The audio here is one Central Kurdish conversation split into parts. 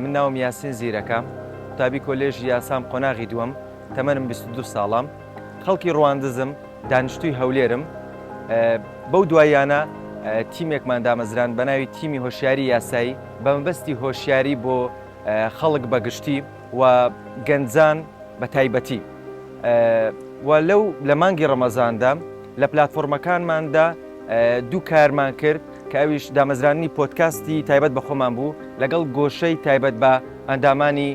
من ناوم یاسین زیرەکە، قوتابی کۆلێژی یاسام قۆناغی دووەم، تەمەنم 22 ساڵە، خەڵکی ڕواندزم، دانیشتووی هەولێرم. بەو دواییانە تیمێکمان دامەزراند بە ناوی تیمی هۆشیاری یاسایی بە مەبەستی هۆشیاری بۆ خەڵک بە گشتی و گەنجان بە تایبەتی و لەو لە مانگی ڕەمەزاندا لە پلاتفۆرمەکانماندا دوو کارمان کرد کە ئەویش دامەزراندنی پۆدکاستی تایبەت بە خۆمان بوو لەگەڵ گۆشەی تایبەت بە ئەندامانی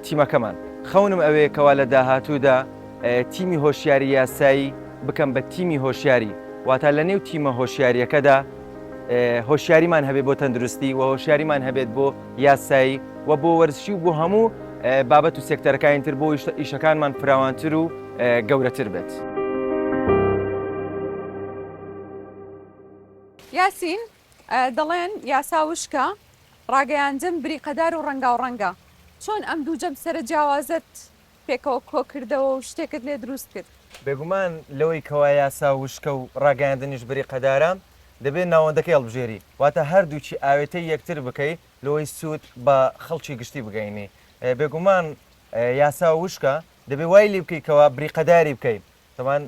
تیمەکەمان. خەونم ئەوەیە کەوا لە داهاتوودا تیمی هۆشیاری یاسایی بکەم بە تیمی هۆشیاری، واتا لە نێو تیمە هۆشیارییەکەدا هۆشیاریمان هەبێت بۆ تەندروستی و هۆشیاریمان هەبێت بۆ یاسایی و بۆ وەرزشی و بۆ هەموو بابەت و سێکتەرەکانی تر بۆ ئیشەکانمان فراوانتر و گەورەتر بێت. یاسین، دەڵێن یاسا وشکە، ڕاگەیاندن بریقەدار و ڕەنگاوڕەنگە، چۆن ئەم دوو جەمسەرە جیاوازەت پێکەوە کۆکردەوە و شتێکت لێ دروست کرد؟ بێگومان لەوەی کەوا یاسا وشکە و ڕاگەیاندنیش بریقەدارە، دەبێت ناوەندەکەی هەڵبژێری، واتە هەردووکی ئاوێتەی یەکتر بکەی لەوەی سوود بە خەڵکی گشتی بگەینی. بێگومان یاسا وشکە، دەبێت وای لێ بکەی کەوا بریقەداری بکەی، تەبعەن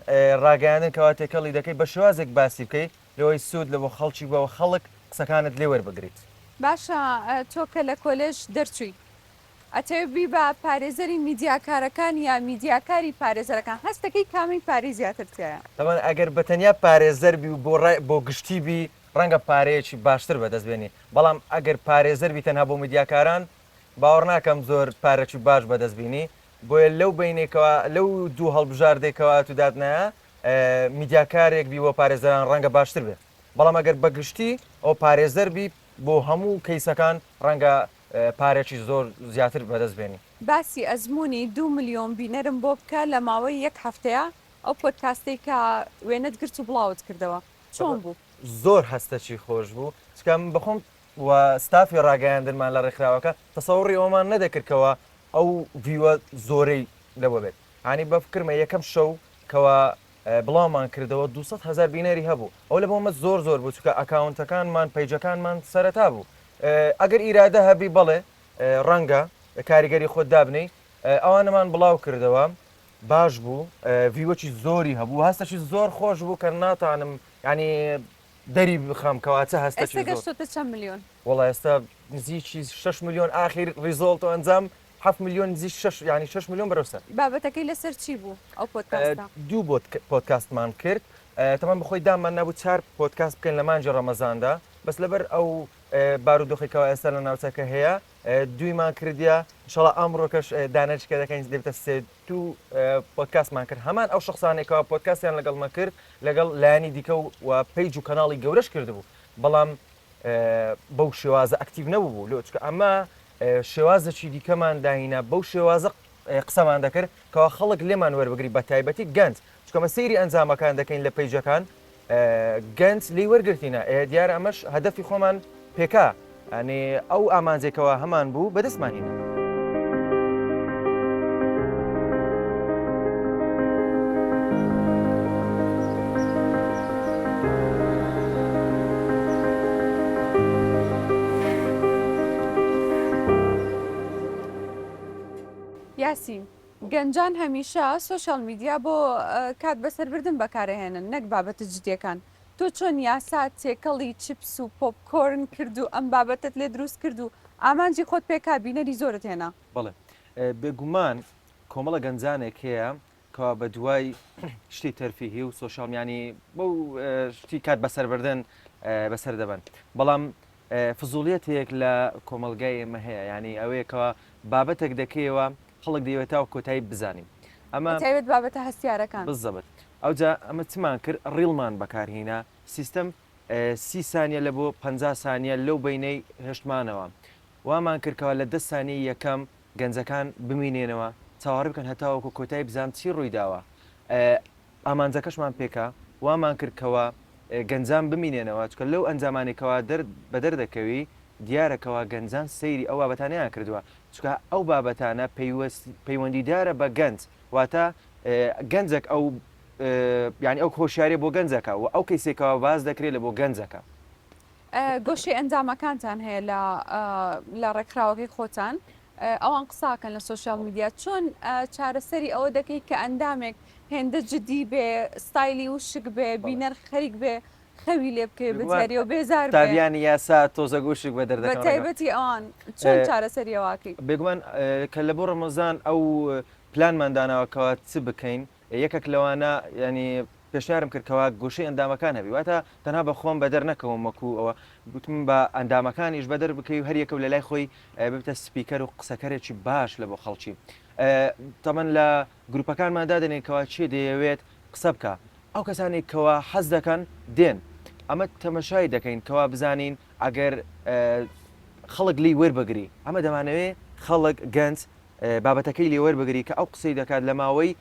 ڕاگەیاندن کەوا تێکەڵی دەکەی بە شێوازێک باسی بکەی لەوەی سوود لە بۆ خەڵکی بووە و خەڵک قسەکانت لێ وەربگریت. باشە تۆ کە لە کۆلێژ دەرچووی ئەتەوێ ببی بە پارێزەری میدیاکارەکان یا میدیاکاری پارێزەرەکان هەستەکەی کامەی پارەی زیاتر تیایە؟ تەبعەن ئەگەر بە تەنیا پارێزەر بی و بۆ ڕای بۆ گشتی بی ڕەنگە پارەیەکی باشتر بەدەست بێنی بەڵام ئەگەر پارێزەر بی تەنها بۆ میدیاکاران باوەڕ ناکەم زۆر پارەکی باش بەدەست بینی بۆیە لەو بەینەی کەوا لەو دوو هەڵبژاردەی کەوا ئەتوو داتنایە میدیاکارێک بی بۆ پارێزەران ڕەنگە باشتر بێ بەڵام ئەگەر بە گشتی ئەو پارێزەر بی بۆ هەموو کەیسەکان ڕەنگە پارێکی زۆر زیاتر بەدەست بێنی. باسی ئەزموونی دوو ملیۆن بینەرم بۆ بکە لە ماوەی یەک هەفتەیا ئەو پۆدکاستەی کە وێنەت گرت و بڵاوت کردەوە چۆن بوو؟ زۆر هەستەکی خۆش بوو چونکە من بەخۆم و ستافی ڕاگەیاندنمان لە ڕێکخراوەکە تەسەوڕی ئەوەمان نەدەکرد کەوا ئەو view ە زۆرەی لەوە بێت یانی بە فکرمە یەکەم شەو کەوا بڵاومان کردەوە 200 هەزار بینەری هەبوو ئەو لە بۆمە زۆر زۆر بوو چونکە ئەکاونتەکانمان پەیجەکانمان سەرەتا بوو ئەگەر ئیرادە هەبی بەڵێ ڕەنگە کاریگەری خۆت دابنێی ئەوانەمان بڵاو کردەوە باش بوو view ەکی زۆری هەبوو هەستەکی زۆر خۆش بوو کە ناتانم ینی دەری بخەم کەوا چ هەستەکی ئێستا زۆر. گەشتۆتە چەند ملیۆن؟ وەڵا ئێستا نزیکی شەش ملیۆن ئاخیر result و ئەنجام حەفت ملیۆن نزیک شەش یانی شەش ملیۆن بەرەو سەر. بابەتەکەی لەسەر چی بوو ئەو پۆدکاستە؟ دوو پۆدکاستمان کرد تەمان بەخۆی دامان نابوو چار پۆدکاست بکەین لە مانگی ڕەمەزاندا بەس لەبەر ئەو بارودۆخی کەوا ئێستا لە ناوچەکە هەیە دوویمان کردیە ئینشاڵا ئەمڕۆکەش دانەجکە دەکەین دەبێتە سێ دوو پۆدکاستمان کرد هەمان ئەو شخصانێک کەوا پۆدکاستیان لەگەڵ مە کرد لەگەڵ لایەنی دیکە و page و کەناڵی گەورەش کردبوو بەڵام بەو شێوازە active نەبوو بوو لۆ چکە ئەمە شێوازێکی دیکەمان داهینا بەو شێوازە قسەمان دەکرد کەوا خەڵک لێمان وەربگری بە تایبەتی گەنج چکەمە سەیری ئەنجامەکان دەکەین لە page ەکان گەنج لێی وەرگرتینە ئێ دیارە ئەمەش هەدەفی خۆمان پێکا ئەنێ ئەو ئامانجێکەوە هەمان بوو بەدەستمان هینا. یاسین، گەنجان هەمیشە سۆشیال میدیا بۆ کات بەسەربردن بەکارئەهێنن نەک بابەتە جدیەکان، تۆ چۆن یاسات تێکەڵی چپس و پۆپکۆرن کرد و ئەم بابەتەت لێ دروست کرد و ئامانجی خۆت پێکا بینەری زۆرت هێنا؟ بەڵێ بێگومان کۆمەڵە گەنجانێک هەیە کەوا بەدوای شتی تەرفیهی و سۆشیال یانی بەو شتی کات بەسەربردن بەسەر دەبەن بەڵام فزوڵیەتێک لە کۆمەڵگای ئێمە هەیە یانی ئەوەیە کەوا بابەتێک دەکەیەوە خەڵک دەیەوێت تاوە کۆتایی بزانین ئەمە بەتایبەت بابەتە هەستیارەکان. بزەبت ئەوجا ئەمە چمان کرد reel مان بەکارهینا سیستەم 30 سانیە لە بۆ 50 سانیە لەو بەینەی هێشتمانەوە وامان کرد کەوا لە دە سانیەی یەکەم گەنجەکان بمینێنەوە چاوەڕێ بکەن هەتاوەکو کۆتایی بزانن چی ڕوویداوە ئامانجەکەشمان پێکا وامان کرد کەوا گەنجان بمینێنەوە چونکە لەو ئەنجامانەی کەوا دەر بەدەر دەکەوی دیارە کەوا گەنجان سەیری ئەو بابەتانەیان کردووە چونکە ئەو بابەتانە پەیوەست پەیوەندیدارە بە گەنج واتە گەنجەک ئەو یانی ئەو هۆشیاریە بۆ گەنجەکە و ئەو کەیسێکەوە باس دەکرێت لە بۆ گەنجەکە. گۆشەی ئەندامەکانتان هەیە لە لە ڕێکخراوەکەی خۆتان ئەوان قساکەن لە social media چۆن چارەسەری ئەوە دەکەی کە ئەندامێک هێندە جدی بێ ستایلی وشک بێ بینەر خەریک بێ خەوی لێ بکەوێ بە دیاریەوە بێزار بێ. قوتابیانی یاسا تۆزە گوشک بە دەردەکەن. بە تایبەتی ئەوان چۆن چارەسەری ئەوە ئەکەی؟ بێگومان کە لە بۆ ڕەمەزان ئەو پلانمان داناوە کەوا چ بکەین یەکەک لەوانە یانی پێشنیارم کرد کەوا گۆشەی ئەندامەکان هەبی واتە تەنها بە خۆم بەدەر نەکەوم وەکو ئەوە گوتم بە ئەندامەکانیش بەدەر بکەی و هەر یەکەو لە لای خۆی ببتە speaker و قسەکەرێکی باش لە بۆ خەڵکی تەمەن لە گروپەکانمان دادەنێین کەوا کێ دەیەوێت قسە بکا ئەو کەسانەی کەوا حەز دەکەن دێن ئەمە تەمەشای دەکەین کەوا بزانین ئەگەر خەڵک لێی وەربگری ئەمە دەمانەوێ خەڵک گەنج بابەتەکەی لێ وەربگری کە ئەو قسەی دەکات لە ماوەی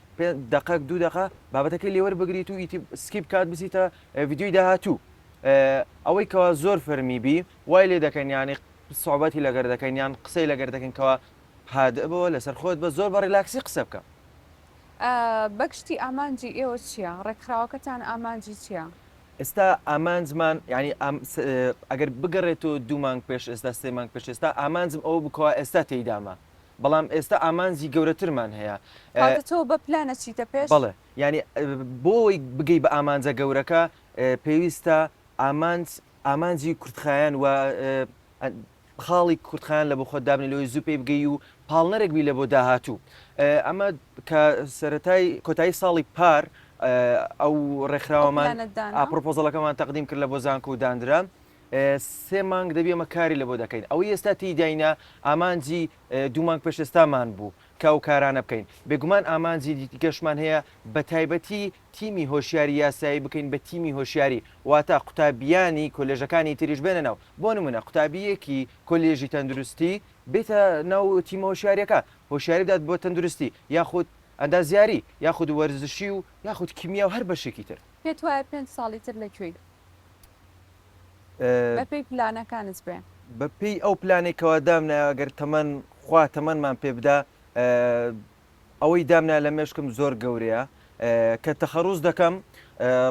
دەقەک دوو دەقە بابەتەکەی لێ وەربگریت و ئیتی skip کات بچیتە ڤیدیۆی داهاتوو ئەوەی کەوا زۆر فەرمی بی وای لێ دەکەن یانی سوعبەتی لەگەر دەکەین یان قسەی لەگەر دەکەین کەوا هادئ بەوە لەسەر خۆت بە زۆر بە relax ی قسە بکە. بەگشتی ئامانجی ئێوە چیە؟ ڕێکخراوەکەتان ئامانجی چیە؟ ئێستا ئامانجمان یانی ئەگەر بگەڕێتەوە دوو مانگ پێش ئێستا سێ مانگ پێش ئێستا ئامانجم ئەوە بوو کەوا ئێستا تێیدامە بەڵام ئێستا ئامانجی گەورەترمان هەیە. کەواتە تۆ بە پلان ئەچیتە پێش؟ بەڵێ یانی بۆ ئەوەی بگەی بە ئامانجە گەورەکە پێویستە ئامانج ئامانجی کورتخایەن و خاڵی کورتخایەن لە بۆ خۆت دابنێ لەوەی زوو پێی بگەی و پاڵنەرێک بی لە بۆ داهاتوو ئەمە کە سەرەتای کۆتایی ساڵی پار ئەو ڕێکخراوەمان پرۆپۆزەڵەکەمان تەقدیم کرد لە بۆ زانکۆ و دانرا سێ مانگ دەبی ئەمە کاری لە بۆ دەکەین ئەوەی ئێستا تێیداینە ئامانجی دوو مانگ پێش ئێستامان بوو کە ئەو کارانە بکەین بێگومان ئامانجی دیکەشمان هەیە بە تایبەتی تیمی هۆشیاری یاسایی بکەین بە تیمی هۆشیاری واتە قوتابیانی کۆلێژەکانی تریش بێنە ناو بۆ نمونە قوتابییەکی کۆلێژی تەندروستی بێتە ناو تیمە هۆشیاریەکە هۆشیاری بدات بۆ تەندروستی یاخود ئەندازیاری یاخود وەرزشی و یاخود کیمیا و هەر بەشێکی تر. پێت وایە پێنج ساڵی تر لە کوێی؟ بەپێی پلانەکانت بێ. بەپێی ئەو پلانەی کەوا دامنایە گەر تەمەن خوا تەمەنمان پێ بدا ئەوەی دامنا لە مێشکم زۆر گەورەیە کە تەخەڕوز دەکەم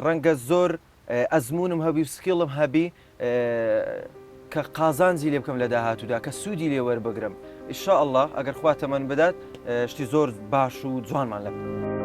ڕەنگە زۆر ئەزموونم هەبی و skill م هەبی کە قازانجی لێ بکەم لە داهاتوودا کە سوودی لێ وەربگرم ئیشاءاللە ئەگەر خوا تەمەن بدات شتی زۆر باش و جوانمان لە.